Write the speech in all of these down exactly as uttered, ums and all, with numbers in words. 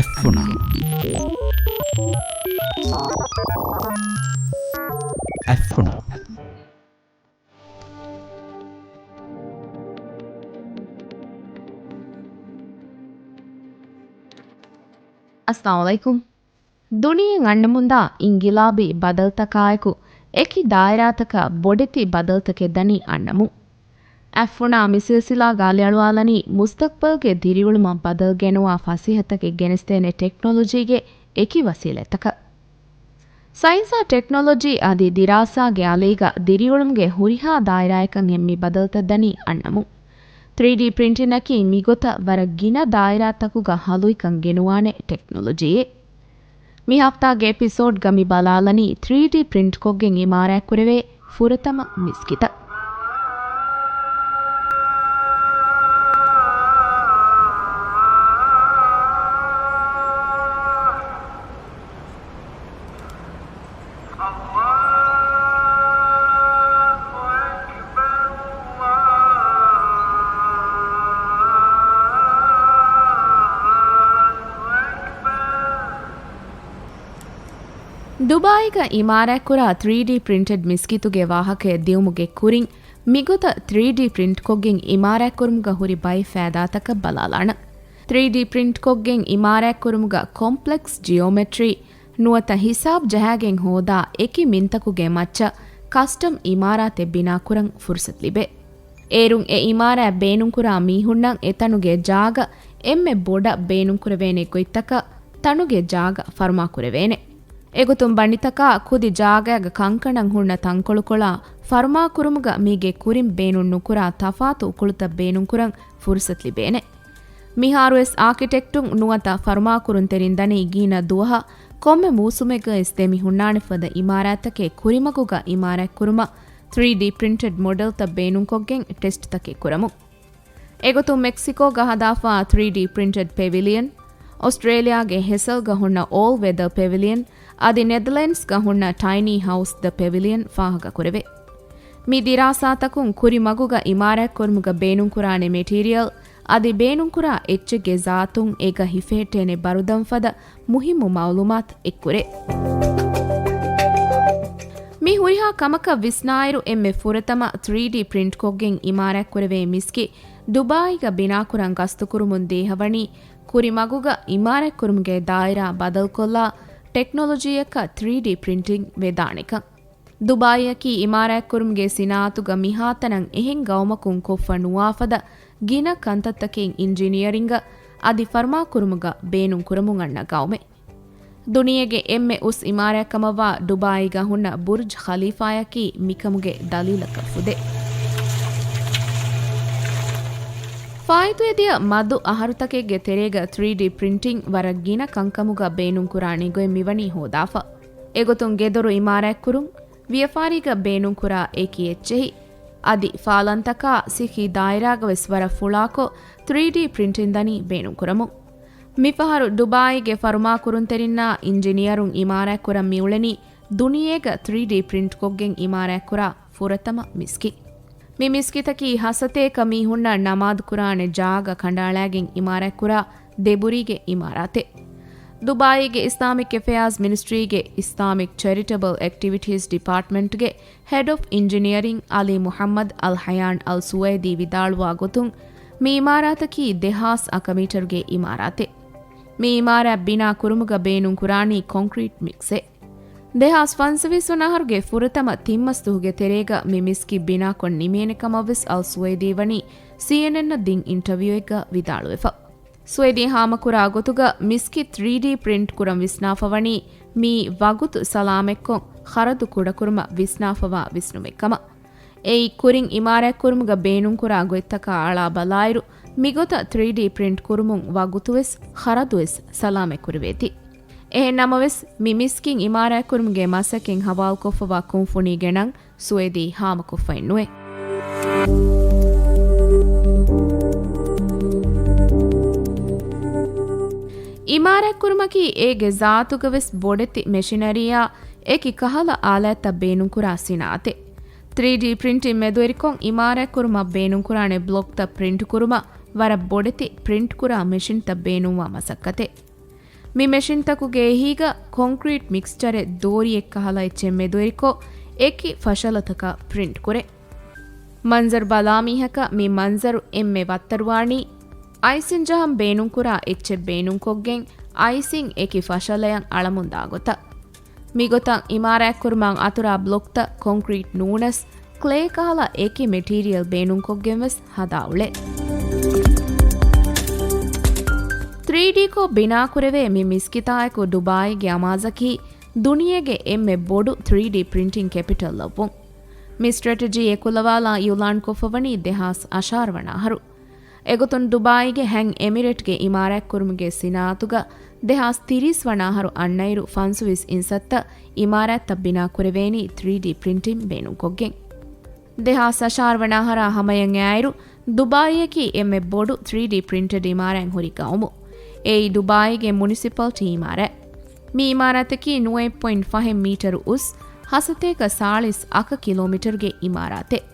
އެފް އޮން. އެފް އޮން. އައްސަލާމު ޢަލައިކުމް. ދުނިޔެއިން އަންނަމުންދާ އިންގިލާބީ ބަދަލުތަކާއެކު، އެކި ދާއިރާތަކަށް ބޮޑެތި ބަދަލުތަކެއް ދަނީ އަންނަމުން. އެފް އޮނާ މި ސިލްސިލާ ގާލިއަޅުވާލަނީ މުސްތަޤްބަލްގެ ދިރިއުޅުމަށް ބަދަލު ގެނުވާ ފަސޭހަތަކެއް ގެނެސްދޭނެ ޓެކްނޮލޮޖީގެ އެކި ވަސީލަތްތަކަށް. ސައިންސާ ޓެކްނޮލޮޖީ އަދި ދިރާސާގެ އަލީގަ ދިރިއުޅުމުގެ ހުރިހާ ދާއިރާއަކަށް އެންމެ ބަދަލުތައް ދަނީ އަންނަމުން. ތްރީޑީ ޕްރިންޓިންއަކީ މިގޮތަށް ވަރަށް ގިނަ ދާއިރާތަކުގަ ހަލުއިކަން ގެނުވާނެ ޓެކްނޮލޮޖީއެއް. މި ހަފްތާގެ އެޕިސޯޑްގަ މި ބަލާލަނީ ތްރީޑީ ޕްރިންޓްކޮށްގެން އިމާރާތްކުރެވޭ ފުރަތަމަ މިސްކިތަށް. ދުބާއީގަ އިމާރާތްކުރާ ތްރީޑީ ޕްރިންޓެޑް މިސްކިތުގެ ވާހަކައެއް ދިއުމުގެ ކުރިން، މިގޮތަށް ތްރީޑީ ޕްރިންޓްކޮށްގެން އިމާރާތްކުރުމުގަ ހުރި ބައެއް ފައިދާތަކަށް ބަލާލާނަން. ތްރީޑީ ޕްރިންޓްކޮށްގެން އިމާރާތްކުރުމުގަ ކޮމްޕްލެކްސް ޖިއޯމެޓްރީ ނުވަތަ ހިސާބް ޖަހާގެން ހޯދާ އެކި މިންތަކުގެ މައްޗަށް ކަސްޓަމް އިމާރާތެއް ބިނާކުރަން ފުރުސަތު ލިބޭ. އޭރުން އެ އިމާރާތް ބޭނުންކުރާ މީހުންނަށް އެ ތަނުގެ ޖާގަ އެންމެ ބޮޑަށް ބޭނުންކުރެވޭނެ ގޮތްތަކަށް ތަނުގެ ޖާގަ ފަރުމާކުރެވޭނެ. އެގޮތުން ބަނޑިތަކާ ކުދި ޖާގައިގަ ކަންކަނަށް ހުންނަ ތަންކޮޅުކޮޅާ ފަރުމާކުރުމުގަ މީގެ ކުރިން ބޭނުން ނުކުރާ ތަފާތު އުކުޅުތައް ބޭނުންކުރަން ފުރުސަތު ލިބޭނެ. މިހާރުވެސް އާކިޓެކްޓުން ނުވަތަ ފަރުމާކުރުންތެރިން ދަނީ ގިނަ ދުވަހަށް ކޮންމެ މޫސުމެއްގަވެސް ދެމިހުންނާނެ ފަދަ އިމާރާތްތަކެއް ކުރިމަގުގަ އިމާރާތްކުރުމަށް ތްރީޑީ ޕްރިންޓެޑް މޮޑެލްތައް ބޭނުންކޮށްގެން ޓެސްޓްތަކެއް ކުރަމުން. އެގޮތުން މެކްސިކޯގަ ހަދާފާ ތްރީޑީ ޕްރިންޓެޑް ޕެވިލިއަން، އޮސްޓްރޭލިޔާގެ ހެސަލްގަ ހުންނަ އޯލް ވެދަ ޕެވިލިއަން، އަދި ނެދަލެންޑްސްގަ ހުންނަ ޓައިނީ ހައުސް ދަ ޕެވިލިއަން ފާހަގަކުރެވޭ. މި ދިރާސާތަކުން ކުރިމަގުގަ އިމާރާތްކުރުމުގަ ބޭނުންކުރާނެ މެޓީރިއަލް އަދި ބޭނުންކުރާ އެއްޗެއްގެ ޒާތުން އޭގަ ހިފެހެއްޓޭނެ ބަރުދަން ފަދަ މުހިއްމު މައުލޫމާތު އެއްކުރޭ. މި ހުރިހާ ކަމަކަށް ވިސްނާއިރު، އެންމެ ފުރަތަމަ ތްރީޑީ ޕްރިންޓްކޮށްގެން އިމާރާތްކުރެވޭ މިސްކިތް ދުބާއީގަ ބިނާކުރަން ގަސްތުކުރުމުން ދޭހަވަނީ، ކުރިމަގުގަ އިމާރާތްކުރުމުގެ ދާއިރާ ބަދަލުކޮށްލާ ޓެކްނޮލޮޖީއަކަށް ތްރީޑީ ޕްރިންޓިން ވެދާނެކަން. ދުބާއީއަކީ އިމާރާތްކުރުމުގެ ސިނާއަތުގަ މިހާތަނަށް އެހެން ގައުމަކުން ކޮށްފަ ނުވާފަދަ ގިނަ ކަންތައްތަކެއް އިންޖިނިއަރިންގ އަދި ފަރުމާކުރުމުގަ ބޭނުންކުރަމުން އަންނަ ގައުމެއް. ދުނިޔޭގެ އެންމެ އުސް އިމާރާތްކަމަށްވާ ޑުބާއީގަ ހުންނަ ބުރްޖް ޚަލީފާއަކީ މިކަމުގެ ދަލީލަކަށް ފުދޭ. ފާއިތުވެދިޔަ މަދު އަހަރުތަކެއްގެ ތެރޭގަ ތްރީޑީ ޕްރިންޓިން ވަރަށް ގިނަ ކަންކަމުގަ ބޭނުންކުރާނެ ގޮތް މިވަނީ ހޯދާފަ. އެގޮތުން ގެދޮރު އިމާރާތްކުރުން، ވިޔަފާރީގަ ބޭނުންކުރާ އެކި އެއްޗެހި، އަދި ފާލަންތަކާ ސިއްހީ ދާއިރާގަވެސް ވަރަށް ފުޅާކޮށް ތްރީޑީ ޕްރިންޓިން ދަނީ ބޭނުންކުރަމުން. މިފަހަރު ޑުބާއީގެ ފަރުމާކުރުންތެރިންނާ އިންޖިނިއަރުން އިމާރާތްކުރަން މިއުޅެނީ ދުނިޔޭގަ ތްރީޑީ ޕްރިންޓްކޮށްގެން އިމާރާތްކުރާ ފުރަތަމަ މިސްކިތް. މި މިސްކިތަކީ ހަސަތޭކަ މީހުންނަށް ނަމާދުކުރާނެ ޖާގަ ކަނޑައަޅާގެން އިމާރާތްކުރާ ދެބުރީގެ އިމާރާތެއް. ދުބާއީގެ އިސްލާމިކް އެފެއާޒް މިނިސްޓްރީގެ އިސްލާމިކް ޗެރިޓަބަލް އެކްޓިވިޓީސް ޑިޕާޓްމަންޓްގެ ހެޑް އޮފް އިންޖިނިއަރިން އަލީ މުޙައްމަދު އަލް ހަޔާން އަލް ސުވައިދީ ވިދާޅުވާ ގޮތުން، މި އިމާރާތަކީ ދެހާސް އަކަ މީޓަރުގެ އިމާރާތެއް. މި އިމާރާތް ބިނާ ކުރުމުގަ ބޭނުން ކުރާނީ ކޮންކްރީޓް މިކްސެއް. ދެހާސް ފަންސަވީސް ވަނަ އަހަރުގެ ފުރަތަމަ ތިން މަސް ދުހުގެ ތެރޭގަ މި މިސްކިތް ބިނާކޮށް ނިމޭނެ ކަމަށްވެސް އަލް ސުވައިދީ ވަނީ ސީއެންއެންއަށް ދިން އިންޓަވިއުއެއްގަ ވިދާޅުވެފަ. ސުވައިދީ ހާމަކުރާ ގޮތުގަ މިސްކިތް ތްރީޑީ ޕްރިންޓް ކުރަން ވިސްނާފަވަނީ މިއީ ވަގުތު ސަލާމަތްކޮށް، ޚަރަދު ކުޑަކުރުމަށް ވިސްނާފަވާ ވިސްނުމެއް ކަމަށް. އެއީ ކުރިން އިމާރާތްކުރުމުގަ ބޭނުންކުރާ ގޮތްތަކާ އަޅާ ބަލާއިރު، މިގޮތަށް ތްރީޑީ ޕްރިންޓް ކުރުމުން ވަގުތުވެސް ޚަރަދުވެސް ސަލާމަތްކުރެވޭތީ. އެހެން ނަމަވެސް، މި މިސްކިތް އިމާރާތްކުރުމުގެ މަސައްކަތް ހަވާލުކޮށްފަވާ ކުންފުނީގެ ނަން ސުވެދީ ހާމަކޮށްފައެއްނުވޭ. އިމާރާތްކުރުމަކީ އޭގެ ޒާތުގަވެސް ބޮޑެތި މެޝިނަރީއާ އެކި ކަހަލަ އާލާތްތައް ބޭނުންކުރާ ސިނާއަތެއް. ތްރީޑީ ޕްރިންޓިން މެދުވެރިކޮށް އިމާރާތްކުރުމަށް ބޭނުންކުރާނެ ބްލޮކްތައް ޕްރިންޓްކުރުމަށް ވަރަށް ބޮޑެތި ޕްރިންޓްކުރާ މެޝިންތައް ބޭނުންވާ މަސައްކަތެއް. މި މެޝިންތަކުގެ އެހީގަ ކޮންކްރީޓް މިކްސްޗަރެއް ދޯރިއެއްކަހަލަ އެއްޗެއް މެދުވެރިކޮށް، އެކި ފަށަލަތަކަށް ޕްރިންޓް ކުރޭ. މަންޒަރު ބަލާ މީހަކަށް މި މަންޒަރު އެންމެ ވައްތަރުވާނީ، އައިސިން ޖަހަން ބޭނުންކުރާ އެއްޗެއް ބޭނުންކޮށްގެން، އައިސިން އެކި ފަށަލަޔަށް އަޅަމުންދާ ގޮތަށް. މިގޮތަށް އިމާރާތްކުރުމަށް އަތުރާ ބްލޮކްތައް ކޮންކްރީޓް ނޫނަސް، ކްލޭ ކަހަލަ އެކި މެޓީރިއަލް ބޭނުންކޮށްގެން ވެސް ހަދާ އުޅޭ. ތްރީޑީކޮށް ބިނާކުރެވޭ މި މިސްކިތާއެކު ޑުބާއީގެ އަމާޒަކީ ދުނިޔޭގެ އެންމެ ބޮޑު ތްރީޑީ ޕްރިންޓިން ކެޕިޓަލްއަށްވުން. މި ސްޓްރެޓެޖީ އެކުލަވާލާ އިއުލާންކޮށްފަވަނީ ދެހާސް އަށާރަ ވަނަ އަހަރު. އެގޮތުން ދުބާއީގެ ހެން އެމިރޭޓްގެ އިމާރާތްކުރުމުގެ ސިނާއަތުގަ ދެހާސް ތިރީސް ވަނަ އަހަރު އަންނައިރު ފަންސުވީސް އިންސައްތަ އިމާރާތްތައް ބިނާކުރެވޭނީ ތްރީޑީ ޕްރިންޓިން ބޭނުންކޮށްގެން. ދެހާސް އަށާރަ ވަނަ އަހަރާ ހަމަޔަށް އައިރު، ދުބާއީއަކީ އެންމެ ބޮޑު ތްރީޑީ ޕްރިންޓެޑް އިމާރާތް ހުރި ގައުމު. އެއީ ދުބާއީގެ މުނިސިޕަލްޓީ އިމާރާތް. މި އިމާރާތަކީ ނުވައެއް ޕޮއިންޓް ފަހެއް މީޓަރު އުސް، ހަސަތޭކަ ސާޅީސް އަކަ ކިލޯމީޓަރުގެ އިމާރާތެއް.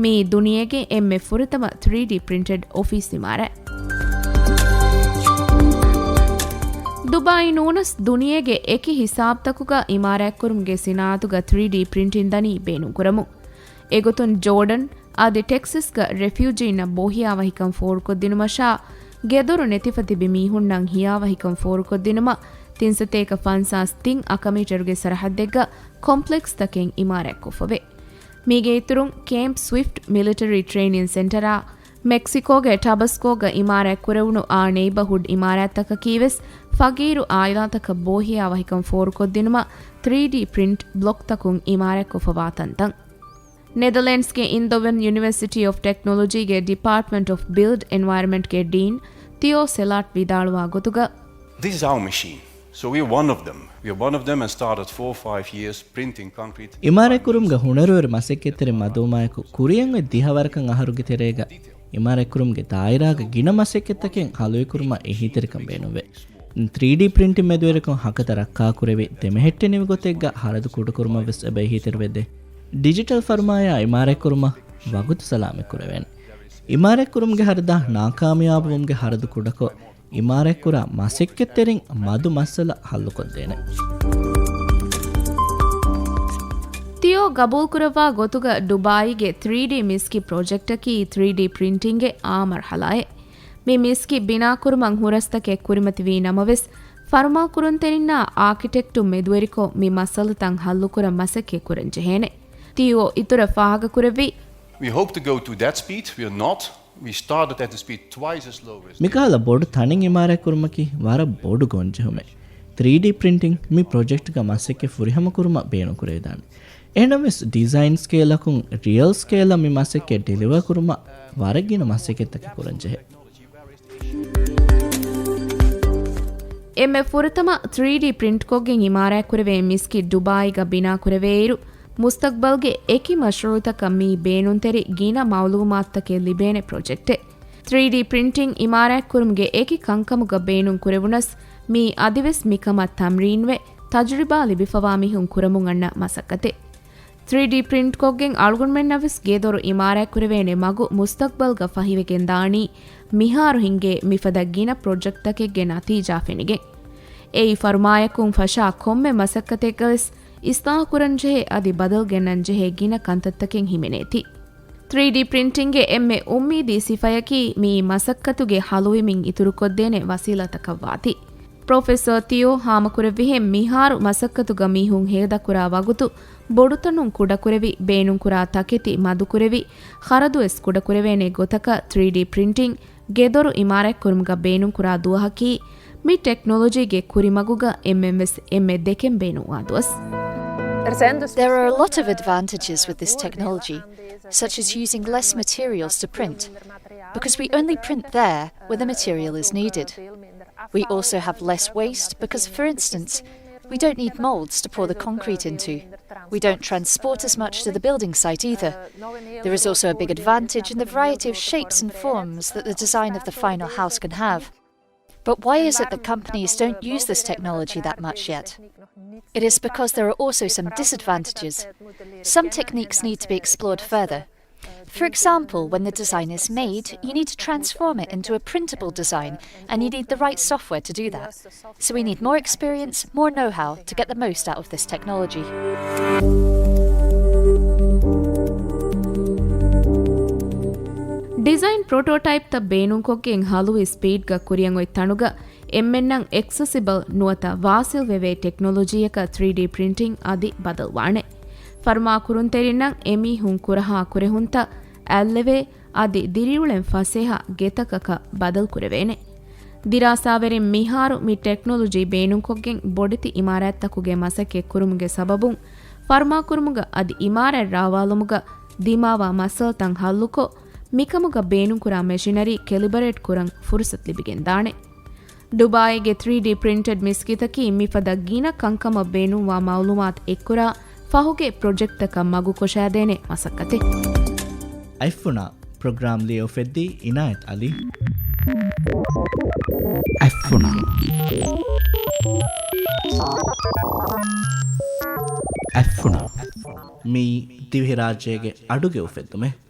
މިއީ ދުނިޔޭގެ އެންމެ ފުރަތަމަ ތްރީޑީ ޕްރިންޓެޑް އޮފީސް އިމާރާތް. ދުބާއީ ނޫނަސް ދުނިޔޭގެ އެކި ހިސާބުތަކުގަ އިމާރާތްކުރުމުގެ ސިނާއަތުގަ ތްރީޑީ ޕްރިންޓިން ދަނީ ބޭނުންކުރަމުން. އެގޮތުން ޖޯޑަން އަދި ޓެކްސަސްގަ ރެފިއުޖީންނަށް ބޯހިޔާވަހިކަން ފޯރުކޮށްދިނުމަށާ، ގެދޮރު ނެތިފަ ތިބި މީހުންނަށް ހިޔާވަހިކަން ފޯރުކޮށްދިނުމަށް ތިންސަތޭކަ ފަންސާސް ތިން އަކަ މީޓަރުގެ ސަރަހައްދެއްގަ ކޮމްޕްލެކްސްތަކެއް އިމާރާތްކޮށްފަވޭ. މީގެ އިތުރުން ކޭމްޕް ސްވިފްޓް މިލިޓަރީ ޓްރެއިނިން ސެންޓަރާ، މެކްސިކޯގެ ޓަބަސްކޯގަ އިމާރާތް ކުރެވުނު އާ ނެއިބަހުޑް އިމާރާތްތަކަކީ ވެސް ފަގީރު އާއިލާތަކަށް ބޯހިޔާވަހިކަން ފޯރުކޮށްދިނުމަށް ތްރީޑީ ޕްރިންޓް ބްލޮކްތަކުން އިމާރާތްކޮށްފަވާ ތަންތަން. ނެދަލޭންޑްސްގެ އިންދޮވެން ޔުނިވަރސިޓީ އޮފް ޓެކްނޮލޮޖީގެ ޑިޕާޓްމަންޓް އޮފް ބިލްޑް އެންވަޔަރަމެންޓްގެ ޑީން ތިއޯ ސެލާޓް ވިދާޅުވާ ގޮތުގަ، This is our machine. So we are one of them. We are one of them and started four, five years printing concrete. އިމާރާތްކުރުމުގެ ހުނަރުވެރި މަސައްކަތްތެރިން މަދުވުމާއެކު، ކުރިއަށް އޮތް ދިހަ ވަރަކަށް އަހަރުގެ ތެރޭގަ އިމާރާތްކުރުމުގެ ދާއިރާގަ ގިނަ މަސައްކަތްތަކެއް ހަލުވިކުރުމަށް އެހީތެރިކަން ބޭނުންވޭ. ތްރީޑީ ޕްރިންޓިން މެދުވެރިކޮށް ހަކަތަ ރައްކާކުރެވި، ދެމެހެއްޓެނިވި ގޮތެއްގަ ހަރަދު ކުޑަކުރުމަށް ވެސް އެބަ އެހީތެރިވެދޭ. ޑިޖިޓަލް ފަރުމާޔާ އިމާރާތްކުރުމަށް ވަގުތު ސަލާމަތްކުރެވޭނެ. އިމާރާތްކުރުމުގެ ހަރަދާ ނާކާމިޔާބުވުމުގެ ހަރަދު ކުޑަކޮށް، އިމާރާތްކުރާ މަސައްކަތްތެރިން މަދު މައްސަލަ ހައްލުކޮށްދޭނެ. ތިއޯ ގަބޫލުކުރައްވާ ގޮތުގަ ޑުބާއީގެ ތްރީޑީ މިސްކި ޕްރޮޖެކްޓަކީ ތްރީޑީ ޕްރިންޓިންގެ އާ މަރުހަލާއެއް. މި މިސްކި ބިނާކުރުމަށް ހުރަސްތަކެއް ކުރިމަތިވީ ނަމަވެސް، ފަރުމާކުރުންތެރިންނާ އާކިޓެކްޓުން މެދުވެރިކޮށް މި މައްސަލަތައް ހައްލުކުރަން މަސައްކަތް ކުރަން ޖެހޭނެ. ތިއޯ އިތުރަށް ފާހަގަކުރެއްވީ، We hope to go to that speed. We are not. We started at the speed twice as slow as މިކަހަލަ ބޮޑު ތަނެއް އިމާރާތްކުރުމަކީ ވަރަށް ބޮޑު ގޮންޖެހުމެއް. ތްރީޑީ ޕްރިންޓިން މި ޕްރޮޖެކްޓްގަ މަސައްކަތް ފުރިހަމަކުރުމަށް ބޭނުންކުރެވިދާނެ. އެހެނަމަވެސް، ޑިޒައިން ސްކޭލަކުން ރިއަލް ސްކޭލަށް މި މަސައްކަތް ޑެލިވަރ ކުރުމަށް ވަރަށް ގިނަ މަސައްކަތްތަކެއް ކުރަންޖެހޭ. އެންމެ ފުރަތަމަ ތްރީޑީ ޕްރިންޓްކޮށްގެން އިމާރާތްކުރެވޭ މިސްކިތް ޑުބާއީގަ ބިނާކުރެވޭއިރު، މުސްތަޤްބަލްގެ އެކި މަޝްރޫޢުތަކަށް މީ ބޭނުންތެރި ގިނަ މަޢުލޫމާތުތަކެއް ލިބޭނެ ޕްރޮޖެކްޓެއް. ތްރީޑީ ޕްރިންޓިން އިމާރާތްކުރުމުގެ އެކި ކަންކަމުގަ ބޭނުން ކުރެވުނަސް، މީ އަދިވެސް މިކަމަށް ތަމްރީންވެ، ތަޖުރިބާ ލިބިފަވާ މީހުން ކުރަމުން އަންނަ މަސައްކަތެއް. ތްރީޑީ ޕްރިންޓްކޮށްގެން އަޅުގަނޑުމެންނަށް ވެސް ގެދޮރު އިމާރާތްކުރެވޭނެ މަގު މުސްތަޤްބަލްގަ ފަހިވެގެން ދާނީ، މިހާރު ހިނގޭ މިފަދަ ގިނަ ޕްރޮޖެކްޓްތަކެއްގެ ނަތީޖާ ފެނިގެން. އެއީ ފަރުމާޔަކުން ފަށާ ކޮންމެ މަސައްކަތެއްގަވެސް އިސްލާހުކުރަންޖެހޭ އަދި ބަދަލު ގެންނަންޖެހޭ ގިނަ ކަންތައްތަކެއް ހިމެނޭތީ. ތްރީޑީ ޕްރިންޓިންގެ އެންމެ އުއްމީދީ ސިފަޔަކީ މިއީ މަސައްކަތުގެ ހަލުވިމިން އިތުރުކޮށްދޭނެ ވަސީލަތަކަށްވާތީ. ޕްރޮފެސަރ ތިއޯ ހާމަކުރެއްވިހެން މިހާރު މަސައްކަތުގަ މީހުން ހޭދަކުރާ ވަގުތު ބޮޑުތަނުން ކުޑަކުރެވި، ބޭނުންކުރާ ތަކެތި މަދުކުރެވި، ޚަރަދުވެސް ކުޑަކުރެވޭނެ ގޮތަކަށް ތްރީޑީ ޕްރިންޓިން ގެދޮރު އިމާރާތްކުރުމުގަ ބޭނުންކުރާ ދުވަހަކީ، މި ޓެކްނޮލޮޖީގެ ކުރިމަގުގަ އެންމެންވެސް އެންމެ ދެކެން ބޭނުންވާ ދުވަސް. There are a lot of advantages with this technology, such as using less materials to print, because we only print there where the material is needed. We also have less waste because, for instance, we don't need moulds to pour the concrete into. We don't transport as much to the building site either. There is also a big advantage in the variety of shapes and forms that the design of the final house can have. But why is it that companies don't use this technology that much yet? It is because there are also some disadvantages. Some techniques need to be explored further. For example, when the design is made, you need to transform it into a printable design, and you need the right software to do that. So we need more experience, more know-how to get the most out of this technology. ޑިޒައިން ޕްރޮޓޯޓައިޕްތައް ބޭނުންކޮށްގެން ހަލުވި ސްޕީޑްގަ ކުރިއަށް އޮތް ތަނުގަ އެންމެންނަށް އެކްސެސިބަލް ނުވަތަ ވާސިލް ވެވޭ ޓެކްނޮލޮޖީއަކަށް ތްރީޑީ ޕްރިންޓިން އަދި ބަދަލުވާނެ. ފަރުމާކުރުންތެރިންނަށް އެމީހުން ކުރަހާ ކުރެހުންތައް އަތްލެވޭ އަދި ދިރިއުޅެން ފަސޭހަ ގެތަކަކަށް ބަދަލުކުރެވޭނެ. ދިރާސާވެރިން މިހާރު މި ޓެކްނޮލޮޖީ ބޭނުންކޮށްގެން ބޮޑެތި އިމާރާތްތަކުގެ މަސައްކަތް ކުރުމުގެ ސަބަބުން ފަރުމާކުރުމުގަ އަދި އިމާރާތް ރާވާލުމުގަ ދިމާވާ މައްސަލަތައް ހައްލުކޮށް، މިކަމުގަ ބޭނުންކުރާ މެޝިނަރީ ކެލިބަރޭޓް ކުރަން ފުރުސަތު ލިބިގެންދާނެ. ޑުބާއީގެ ތްރީޑީ ޕްރިންޓެޑް މިސްކިތަކީ މިފަދަ ގިނަ ކަންކަމަށް ބޭނުންވާ މައުލޫމާތު އެއްކުރާ ފަހުގެ ޕްރޮޖެކްޓްތަކަށް މަގުކޮށާދޭނެ މަސައްކަތެއް. އަތްފުނާ ޕްރޮގްރާމް ލިޔެ އުފެއްދީ އިނާޔަތް އަލީ. އަތްފުނާ. އަތްފުނާ. މިއީ ދިވެހިރާއްޖޭގެ އަޑުގެ އުފެއްދުމެއް.